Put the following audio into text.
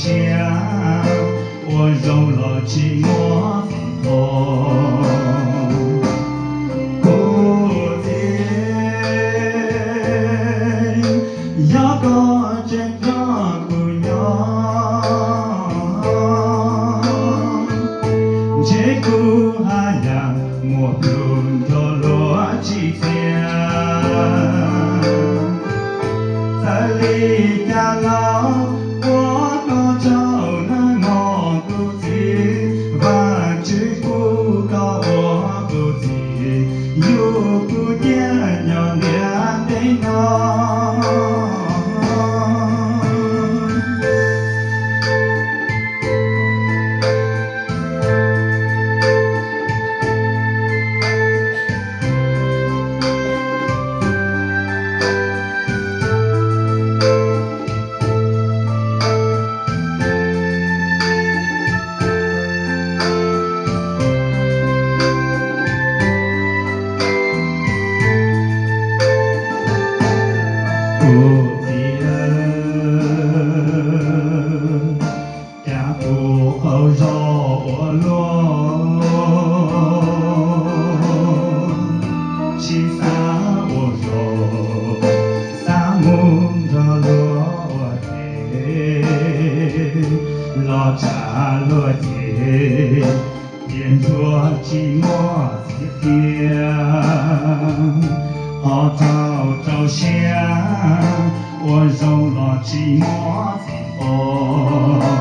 siab, ua zoo los tsis muaj txim pub. Kuv txiv, yog koj tseem nrog kuv nyob, ntshe kuv haj yam muaj plhus nrog luag tsis txias. Txawm li cas los ua koj tsaug nawb mog kuv txiv, Vajtswv pub koj ua kuv txiv, yug kuv ciaj nyob ntiaj teb no. Kuv txiv, cas kuv qaug zog ua luaj, tsis xav ua zog, xav mus nrog luag ua ke, los tsa luag ces tias ntsuag tsis muaj txiv qhia, ho rau rau siab, ua zoo los tsis muaj txiv pub.